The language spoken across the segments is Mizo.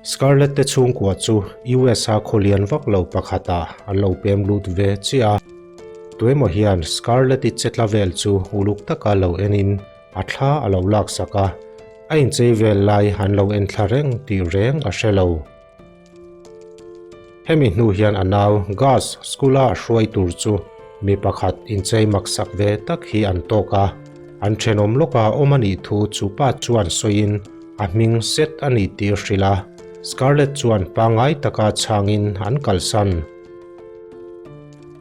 Scarlett te chhungkua chu US a khaw lian vak lo pakhatah an lo pem lut ve chiah a. Tuemaw hian Scarlett-i chetla vel chu uluk taka lo enin a thla a lo laksak a, a inchei vel lai an lo en thla reng tih reng a hre lo. Hemi hnu hian a nau Gus school-a a hruai tur chu mi pakhat inchei maksak ve tak hi an tawk a, an thenawm lawka awm a nih thu chu pa chuan sawiin a hming set a ni tih a hrilh a, Scarlett chuan pangngai taka chhangin an kalsan.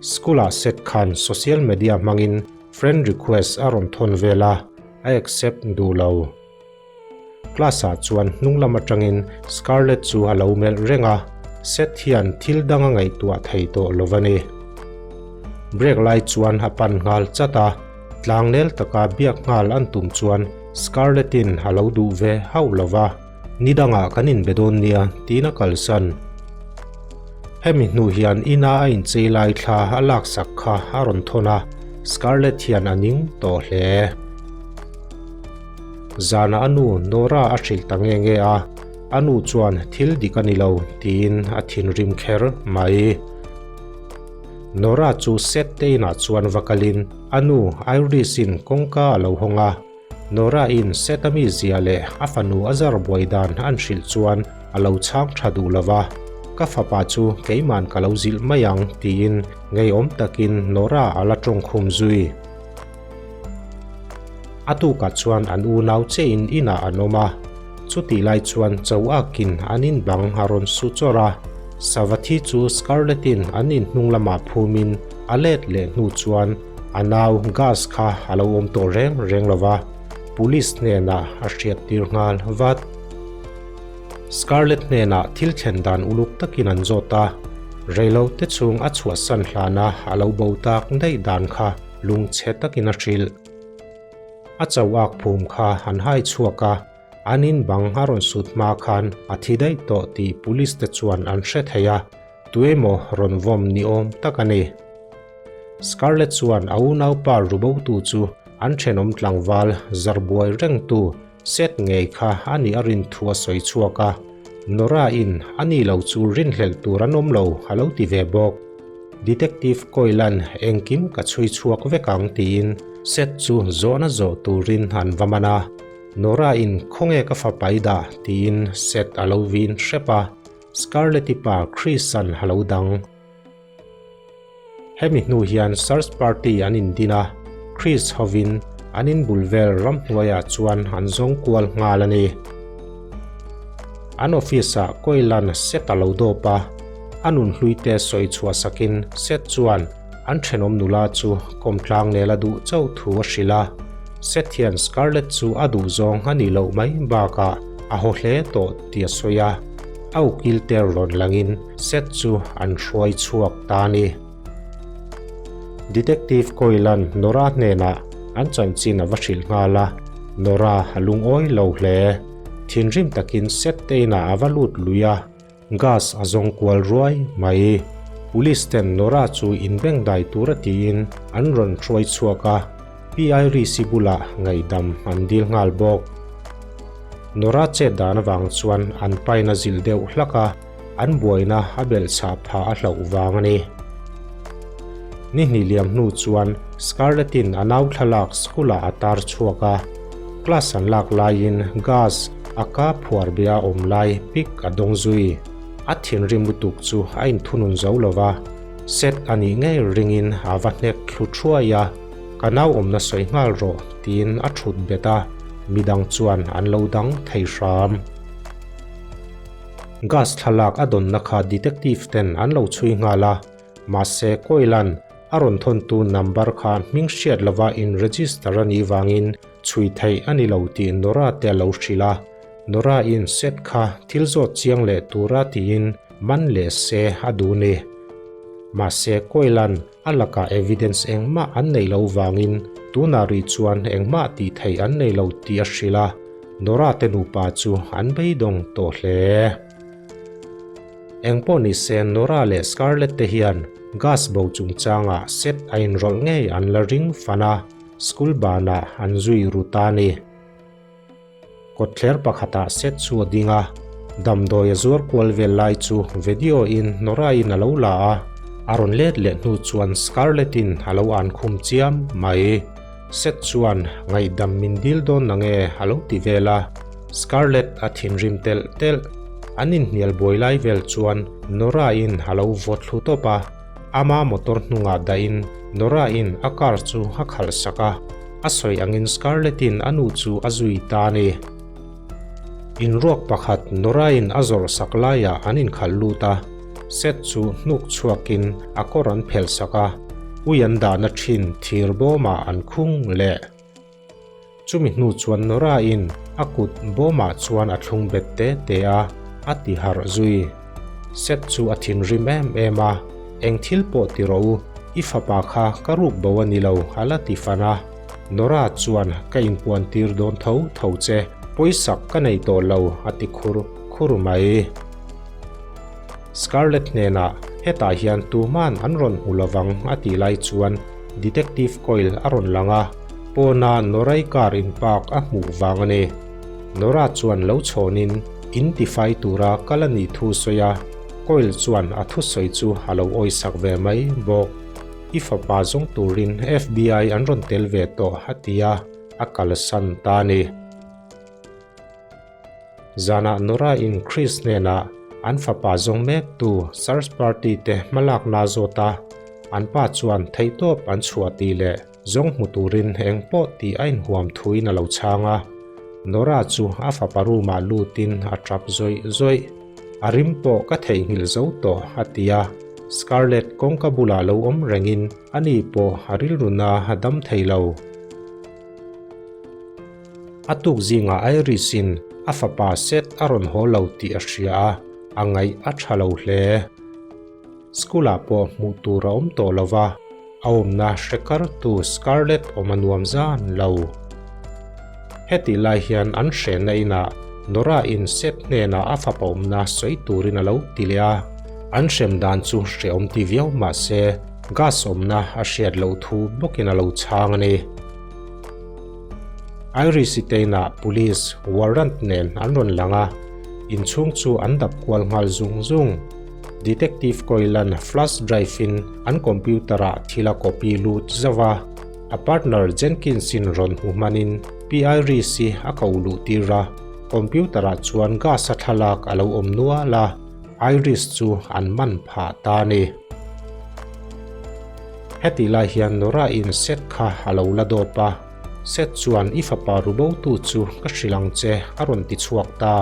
School-ah set khan social media hmangin friend request a rawn thawn vel a, a accept duh lo. Class-ah chuan hnung lam atangin Scarlett chu a lo melh reng a, Seth hian thil dang a ngaihtuah thei tawh lo va ni. Break lai chuan a pan nghal chat a, tlangnel taka biak nghal an tum chuan Scarlett-in a lo duh ve hauh lo va, Ni dangah kan inbe dawn nia tiin a kalsan. Hemi hnu hian ina a inchei lai thla a laksak kha a rawn thawn a, Scarlett hian a ning tawh hle. Zanah a nu Nora a hrilh ta nge nge a, a nu chuan thil dik a ni lo tiin a thinrim kher mai. Nora chu Seth te inah chuan va kalin a nu Iris-in kawngka a lo hawng a, Nora-in Seth a mizia leh a fanu a zar buai dan an hrilh chuan a lo chhang tha duh lo va, Ka fapa chu keiman ka lo zilh mai ang tiin ngeiawm takin Nora a la tawngkhum zui. A tukah chuan an unau chein inah an awm a, chutih lai chuan cho akin an in bang a rawn su chawrh a. Savathi chu Scarlett-in an in hnung lamah phumin a let leh hnu chuan a nau Gus kha a lo awm tawh reng reng lo va, police hnenah a hriat tir nghal vat. Scarlett hnenah thil thlen dan uluk takin an zawt a, reilote chhung a chhuahsan hlana a lo bo tak daih dan kha lungchhe takin a hrilh. A cho ak phum kha an hai chhuak a, an in bang a rawn sut hma khan a thi daih tawh tih police te chuan an hre thei a, tuemaw rawn vawm ni awm tak a ni. Scarlett chuan a unaupa rubotu chu an thenawm tlangval zarbuai rengtu Seth ngei kha a nih a rin thu a sawi chhuak a, Nora in a ni lo chu rinhlelh tur an awm lo a lo ti ve bawk. Detective Coyle-a'n engkim ka chhui chhuak vek ang tiin Seth chu zawhna zawh turin an va man a, Nora in khawnge ka fapa i dah tiin Seth a lo vin hrep a, Scarlett-i pa Chris-a'n a lo dang. Hemi hnu hian search party an indin a, Chris hovin an inbul vel ramhnuaiah chuan an zawng kual nghal a ni. An office-ah Coilan Seth a lo dawp a, a nunhluite sawi chhuah sakin Seth chuan an thenawm nula chu kawmtlang nel a duh chauh thu a hrilh a. Seth hian Scarlett chu a duh zawng a nih loh mai bakah a haw hle tawh tih a sawi a, a ukil te rawn langin Seth chu an hruai chhuak ta a ni. Detective Coyle-a'n Nora hnenah an chanchin a va hrilh nghal a, Nora a lungawi lo hle. Thinrim takin Seth te inah a va lut lui a, gas a zawng kual ruai mai. Police ten Nora chu inbengdai tura tiin an rawn hruai chhuak a, Pi Iris-i bulah ngaihdam an dil nghal bawk. Nora chet dan avang chuan an pain a zilh deuh hlak a, An buaina a belhchhah phah a hlauh vang a ni. Ni hnih liam hnu chuan Scarlett-in a nau thlalak school-ah a tar chhuak a. Class an lak laiin Gus a ka phuar bia awm lai pic a dawng zui. A thinrim lutuk chu a inthunun zo lo va, Seth a nih ngei ringin a va hnek thlu thuai a, Ka nau awmna sawi nghal rawh tiin a thut bet a, midang chuan an lo dang thei hram. Gas thlalak a dawnna kha detective ten an lo chhui nghal a, mahse Koilan a rawn thawntu number kha hming hriat lova in register a nih vangin chhui theih a ni lo tih Nora te a lo hrilh a, Nora in set kha thil zawt chiang leh tura tiin man leh se a duh ni. Mahse Koilan a lakah evidence engmah an neih loh vangin tunah rih chuan engmah tih theih an nei lo tih a hrilh a, Nora te nupa chu an beidawng tawh hle. Engpawh nise Nora leh Scarlett te hian gas bo chungchangah set a inrawlh ngei an la ring fan a, school banah an zui ru ta a ni. Kawtthler pakhatah set chu a ding a, Damdawi a zuar kual vel lai chu video in Nora in a lo la a, a rawn let leh hnu chuan Scarlett in a lo an khum chiam mai. Seth chuan ngaihdam min dil dawn nange a lo ti vel a, Scarlett a thinrim telh telh. An inhnial buai lai vel chuan Nora in a lo vaw thlu tawp a, ama motor hnungah dahin Nora in a car chu a khalh sak a, a sawi angin Scarlett in a nu chu a zui ta a ni. Inruak pakhat Nora-in a zawrh sak laiah an inkhalh lut a, Seth chu hnuk chhuakin a kawr an phelh sak a, ui an dahna thin thir bawmah an khung leh. Chumi hnu chuan Nora-in a kut bawmah chuan a thlung bet te te a, a ti harh zui. Seth chu a thinrim em em a, Eng thil pawh ti rawh u, i fapa kha ka ruk bo a ni lo, a la ti fan a. Nora chuan ka inpuan tir dawn tho tho che, pawisak ka nei tawh lo a ti khur khur mai. Scarlett hnenah hetah hian tuman an rawn hmu lovang a tih lai chuan Detective Coyle a rawn lang a, pawna Norai car in park a hmuh vang a ni. Nora chuan lo chhawnin in tifai tura kal a nih thu sawi a, Coyle chuan a thusawi chu a lo awisak ve mai bawk. I fapa zawng turin FBI an rawn tel ve tawh a ti a, a kalsan ta a ni. Zanah Nora in Chris hnenah an fapa zawng mektu search party te hmalakna a zawt a, an pa chuan theihtawp an chhuah tih leh zawng hmu turin eng pawh tih a inhuam thuin a lo chhang a. Nora chu a fapa room ah lutin a tap zawih zawih. A rim pawh ka theihnghilh zo tawh, a ti a. Scarlett kawngka bulah lo awm rengin ani pawh a rilruna a dam thei lo. A tuk zingah Iris-in a fapa Seth a rawn haw lo tih a hria a, a ngaih a tha lo hle. School-ah pawh hmuh tur a awm tawh lo va, a awmna hre kartu Scarlett awm a nuam zan lo. Hetih lai hian an hrenna inah Nora-in Seth hnenah a fapa awmna sawi turin a lo ti leh a, an hrem dan chu hrehawm ti viau mah se gas awmna a hriat loh thu bawkin a lo chhang a ni. Iris-i te inah police warrant nen an rawn lang a, inchhung chu an dap kual nghal zung zung. Detective Coylan flash drive in an computer ah thil a copy lut zauh a, a partner Jenkins in rawn hmu hmanin Pi Iris hi a ko luh tir a, computer ah chuan gas a thlalak a lo awm nual a, Iris chu an man phah ta a ni. Hetih lai hian Nora in Seth kha a lo la dawp a, Seth chuan i fapa rubotu chu ka hrilh ang che a rawn ti chhuak ta.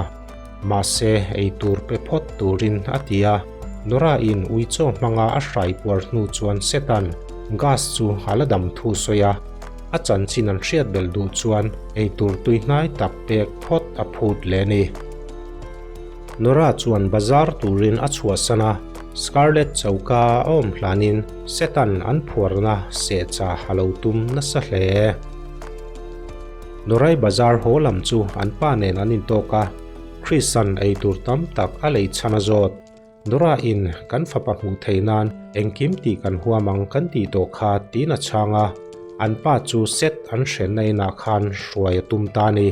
Mahse, ei tur pe phawt turin a ti a. Nora-in uichaw hmanga a hrai puar hnu chuan Seth-a'n gas chu a la dam thu sawi a. A chanchin an hriat belh duh chuan ei tur tui hnai tak pek phawt a phut leh a ni. Nora chuan bazar turin a chhuahsan a, Scarlett choka a awm hlanin Seth-a'n an phuarna sehcha a lo tum nasa hle. Norai bazar haw lam chu an pa nen an intawk a, Chris-a'n ei tur tam tak a lei chhan a zawt. Nora-in kan fapa hmuh theih nan engkim tih kan huam ang kan tih tawh kha tiin a chhang a, an pa chu Seth an hrenna inah khan hruai a tum ta a ni.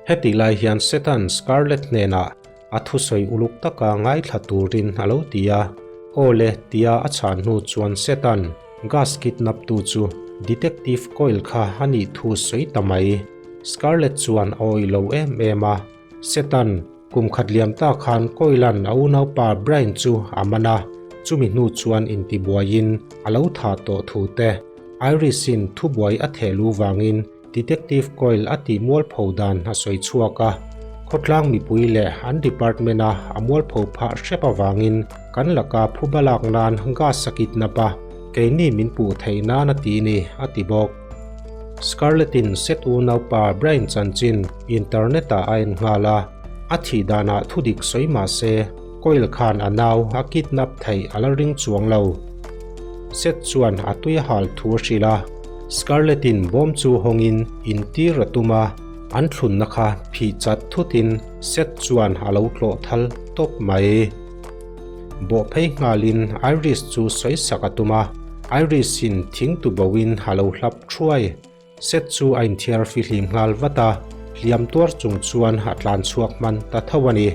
Hetih lai hian Seth-a'n Scarlett hnenah A thusawi uluk taka ngaithla turin a lo ti a, Aw le tia a chhan hnu chuan Seth-a'n gas kidnap tu chu Detective Coyle kha a nih thu sawi ta mai. Scarlett chuan a awih lo em em a, Seth-a'n kum khat liam ta khan Coyle-a'n a unaupa Brian chu a man a, chumi hnu chuan intibuaiin a lo thah tawh thu te, Iris-in thubuai a theh lu vangin Detective Coyle a tih mualpho dan a sawi chhuak a, khawtlang mipui leh an department-a a mualpho phah hrep avangin kan laka phuba lak nan gas a kidnap a, keini min puh theih nan a ti ni, a ti bawk. Scarlett-in Seth unaupa Brian chanchin internet-ah a en nghal a, a thih danah thudik sawi mah se Coyle khan a nau a kidnap theih a la ring chuang lo. Seth chuan a tui a hal thu a hrilh a. Scarlett-in bawm chu hawngin intir a tum a, an thlunna kha phih chat thutin Seth chuan a lo tlawh thal tawp mai. Bawh phei nghalin Iris chu sawi sak a tum a, Iris-in thing tuboin a lo hlap thuai. Seth chu a inthiar fihlim nghal vat a, Hliam tuar chung chuan a tlan chhuak hman ta tho a ni.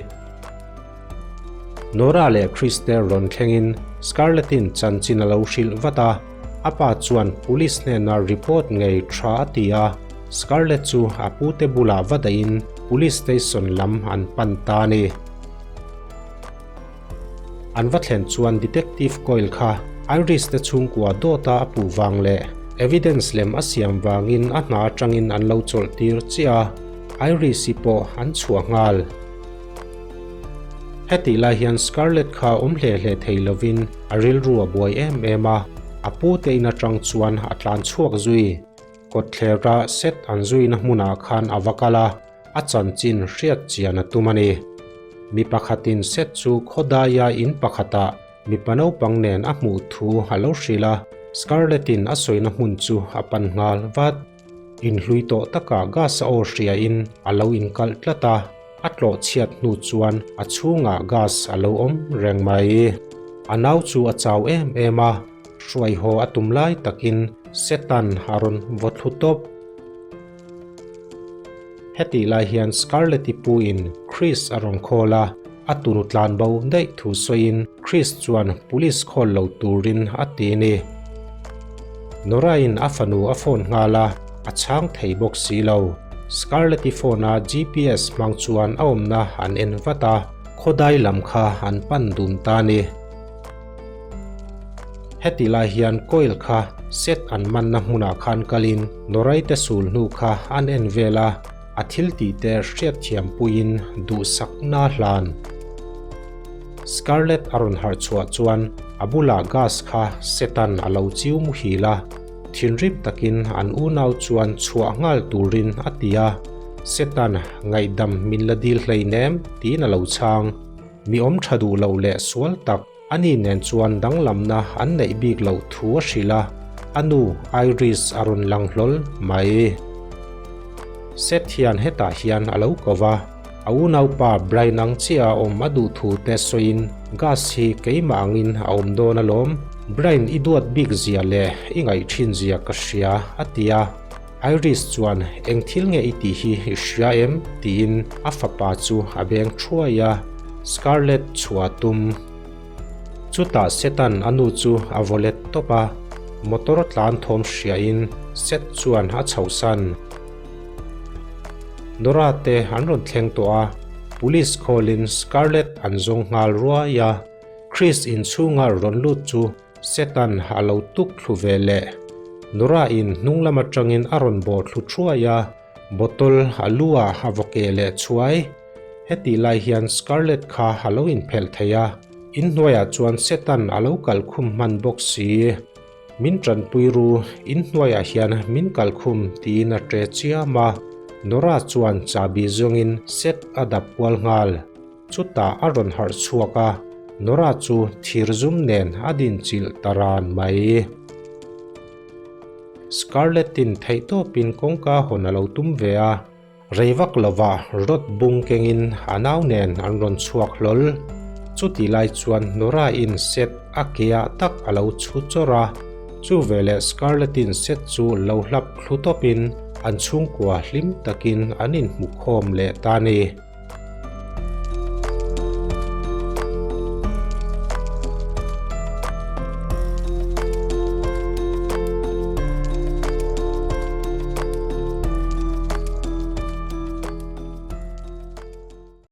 Nora leh Chris te rawn thlengin Scarlett-in chanchin a lo hrilh vat a, a pa chuan police hnena report ngei tha a ti a, Scarlett chu a pute bulah va dahin police station lam an pan ta a ni. An va thlen chuan Detective Coyle kha Iris te chhungkua dawta a puh vang leh evidence lem a siam vangin a hna atangin an lo chawlh tir chiah a, Iris-i pawh an chhuah nghal. Hetih lai hian Scarlett kha awm hle hle thei lovin a rilru a buai em em a, a pu te in atang chuan a tlan chhuak zui. Kawtthlera set an zuina hmunah khan a va kal a, a chanchin hriat chian a tum a ni. Mi pakhatin set chu khawdaia in pakhatah mipa naupang nen a hmuh thu a lo hrilh a, Scarlett-in a sawina hmun chu a pan nghal vat. Inhlui tawh takah gas a aw hriain a lo inkalh tlat a, a tlawh chhiat hnu chuan a chhungah gas a lo awm reng mai. A nau chu a chau em em a, hruaihaw a tum lai takin Satan a rawn vaw thlu tawp. Hetih lai hian Scarlett-i puin Chris a rawn call a, a tunu tlan bo daih thu sawiin Chris chuan police call lo turin a ti a ni. Nora-in a fanu a phone nghal a, a chhang thei bawk si lo. Scarlett-i phone-a GPS hmang chuan a awmna an en vat a, khawdai lam kha an pan dun ta a ni. Heti lai hian coil kha set an manna hmunah khan kalin Noraite sul hnu kha an en vel a, a thil tih te hriatthiam puiin duhsakna hlan. Scarlett a rawn harh chhuah chuan a bulah gas kha setan a lo chiu muhil a, thinrim takin an unau chuan chhuah nghal turin a ti a, Setan ngaihdam min la dil hleinem tiin a lo chhang. Mi awm tha duh loh leh sual tak ani nen chuan danglamna an neih bik loh thu a hrilh a, a nu Iris a rawn lang hlawl mai. Seth hian hetah hian a lo ko va, a unaupa Brian ang chiah a awm a duh thu te sawiin Gas hi keimah angin a awm dawn alawm, Brian i duat bik zia leh i ngaih thin zia ka hria a ti a. Iris chuan eng thil nge i tih hi i hria em? tiin a fapa chu a beng thuai a, Scarlett chhuah tum. Chutah Seth-a'n a nu chu a vaw let tawp a, motor tlan thawm hriain Seth chuan a chhohsan. Nora te an rawn thleng tawh a, police call-in Scarlett an zawng nghal ruai a, Chris inchhunga rawn lut chu Setan a lo tuk thlu ve leh. Nora in hnung lam atangin a rawn bawh thlu thuai a, bottle a lu ah a vaw keh leh chhuai. Hetih lai hian Scarlett kha a lo inphelh thei a, inhnuaiah chuan Setan a lo kal khum hman bawk si. Min tanpui ru, inhnuaiah hian min kal khum tiin a ṭe chiam a, Nora chuan chahbi zawngin Seth a dap kual nghal. Chutah a rawn harh chhuak a, Nora chu thir zum nen a dinchilh ta ran mai. Scarlett-in theihtawpin kawngka hawn a lo tum ve a, rei vak lovah rod bung kengin a nau nen an rawn chhuak hlawl. Chutih lai chuan Nora-in Seth a keah tak a lo chhu chawrh a, chu veleh Scarlett-in Seth chu lo hlap thlu tawpin an chhungkua hlim takin an inhmukhawm leh ta a ni.